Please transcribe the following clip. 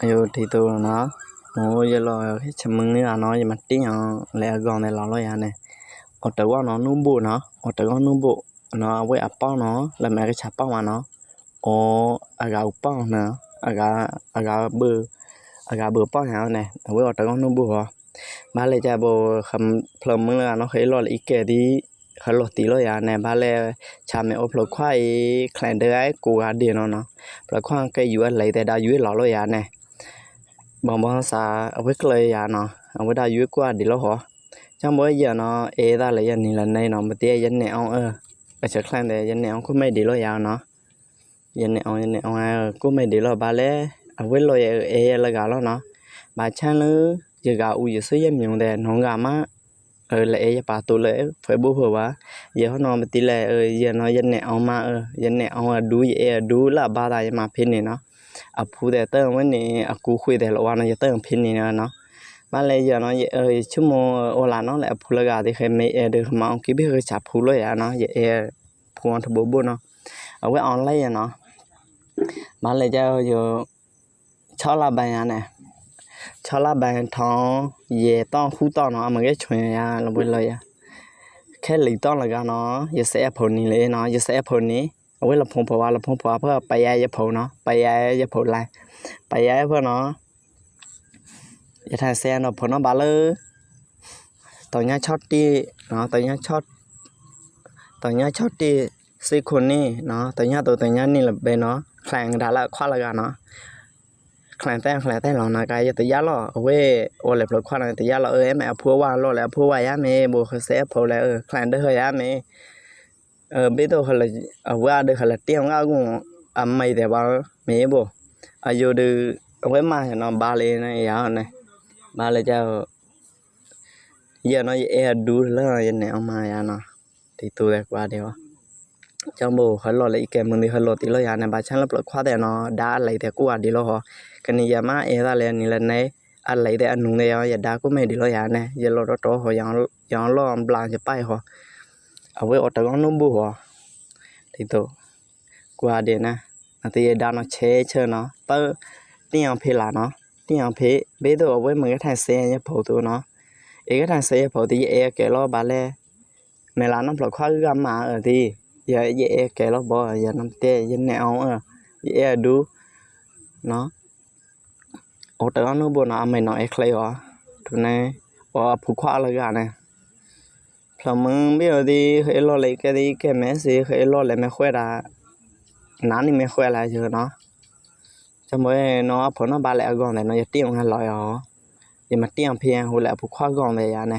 Ayo, tito no. O, ya lo, ke cha mung ni no, ya ma tin o, le a gong de lo lo ya ne. O ta go no nu bu no, o ta go nu bu no, a we a pao no, la me ke cha pao ma no. O, a ga u pao no, a ga, a ga bu, a ga bu pao ya ne. A we o ta go nu bu ho. Ba le cha bo kham phlo mung le no, ke lo le i ke di. ເຂົາໂລດຕີໂລດຢາແນ່ ບາແລ ຊາແມ່ໂອ ເຂົາຂວາຍ ແຂລງເດີ ໄອ້ກູກາເດນເນາະ ເຂົາຂວາຍ ແກຢູ່ອາໄລ ແຕ່ດາຢູ່ຫຼາໂລດຢາແນ່ ບອງ ບອງສາ ອາເວກເລີຍຢາເນາະ ອາເວດາຢູ່ກວ່າດີໂລດ ຫອ ຈັ່ງບໍ່ເຢຍເນາະ ເອດາລະ ຢານີ້ລະໃນເນາະ ມາເຕຍ ຢາແນ່ອອງ ເອີ ອາຈະແຂລງເດ ຢາແນ່ອອງ ກູແມ່ດີໂລດຢາເນາະ ຢາແນ່ອອງ ຢາແນ່ອອງ ກູແມ່ດີໂລດ ບາແລ ອາເວໂລດຢາ ເອ ລະກາໂລດເນາະ ບາແຊນເລີ ຢາກາອູ ຢາຊຸ ຢາມິວແດ່ ນ້ອງກາມາ ເອີ ລະເອ ຢາປາຕູເລີຍ ເຟສບຸກເພິ່ນວ່າ ເຢຍເຮົານອນໄປຕິແລ ເອີ ເຢຍເນາະ ຢາແນ່ອອງມາ ເອີ ຢາແນ່ອອງ ອາດູ ຢາເອ ອາດູ ລະບາຕາ ຢາມາເພນນີ້ເນາະ ອາພູແຕ່ເຕີງເວີນີ້ ອາກູຄຸຍແຕ່ລະວັນເນາະ ຢາເຕີງເພນນີ້ເນາະ ບາແລ ເຢຍເນາະ ເອີ ຊຸໂມງ ໂອລາເນາະ ລະອາພູລະກາ ທີ່ເຄີຍເມເອ ເດີ ມາອອງກິບິ ເຄີຍຈາກພູເລີຍອະເນາະ ຢາເອ ພູອັນທະບົບົດເນາະ ອາເວອອນໄລນ໌ເນາະ ບາແລ ເຈົ້າຢູ່ ຊໍລາບາຍນະ ຊໍລາບາຍທອງ ເຢຕ້ອງ ຄູຕ້ອງເນາະ ອາມາເກຊົນຍາ ລະເວີລະຍາ ແຄ່ລີຕ້ອງລະກາເນາະ ຢາແຊແອັບໂພນີ້ເລີຍເນາະ ຢາແຊແອັບໂພນີ້ ອາເວລະພົງເພາະວ່າ ລະພົງເພາະວ່າ ເພື່ອໄປຍາຍາໂພເນາະ ໄປຍາຍາໂພລາຍ ໄປຍາຍາໂພເນາະ ຢາຖ່າຍແຊເນາະ ໂພເນາະ ບາເລີ ຕອນຍາຊອດຕີເນາະ ຕອນຍາຊອດ ຕອນຍາຊອດຕີ ຊິຄູນີ້ເນາະ ຕອນຍາໂຕ ຕອນຍານີ້ລະເບເນາະ ແຂລງດາລະ ຄວາລະກາເນາະ ແຂລງແຕ່ ແຂລງແຕ່ລອງນາກາ ຢາຕະຢາລອ ເວ ໂອເລັບລະຄວານ ຕະຢາລອ ເອີ ແມ່ອາພົວວ່າ ໂລແລ ອາພົວວ່າ ຢາເມ ໂບ ເຄີແຊໂພແລ ເອີ ແຂລງເດີ ຢາເມ ເອີ ເບໂຕ ຄະລະ ອາວ່າເດີ ຄະລະຕຽງ ອາກຸ ອາໄມແຕ່ວ່າ ເມ ໂບ ອາໂຍ ເດີ ເວ ມາເນາະ ບາເລນະ ຢານະ ບາເລ ເຈົ້າ ຢາເນາະ ຢາແອດູ ລະ ຢາແນອອກມາ ຢາເນາະ ຕິໂຕແລກວ່າເດວະ ເຈົ້າໂບ ຄະລອ ລະອີແກ ມຶງດີ ຄະລອ ຕິລອ ຢາແນ ບາແຊນ ລະປະຄວາແຕ່ເນາະ ດາໄລແຕ່ກູອາດີລອ ຫອ ກະນີ້ ຢາມາແອຕາແລນີ້ລະໃນ ອາໄລແຕ່ອານຸງແນວ ຢາດາກູແມ່ດີລອ ຢາແນ ຢາລອດໂຕ ຫອ ຢາລອ ບາ ຈະໄປ ຫອ ອາເວ ອອກຕາກອງໂນບູ ຫອ ຕິໂຕ ກວ່າເດນະ ອາຕິເດນະ ເຊເຊີເນາະ ເຕີ ຕິອງເພລາເນາະ ຕິອງເພ ເບໂຕ ອາເວ ມັນກະໄທເຊຍະໂພໂຕເນາະ ເອກະໄທເຊຍະໂພ ຕິເອແກລອບາແລ ເມລານອມພລອຄວາກາມາ ເອີ ຕິ ຢາ ຢາເອແກລອບ ຢານຳເຕ ຢາແນອອງ ເອີ ຢາເອດູ ເນາະ ໂອຕະລາໂນໂບນາ ອາໄມນອເອເຄລ ອ ທຸນາ ອ ອາພູຄວາລະການະ ພລະເມືອງເບລດີ ເຄລອເລກະດີ ແກແມຊີ ເຄລອເລແມແຄວດາ ນານີ້ແມແຄວລາເຈີເນາະ ຈຳເບເນາະ ພນອບາແລອາກອງແລເນາະ ຢາຕຽງຫັ້ນລອຍ ອ ຢາມາຕຽງເພຍງ ຫູແລອາພູຄວາກອງແລຢາແນ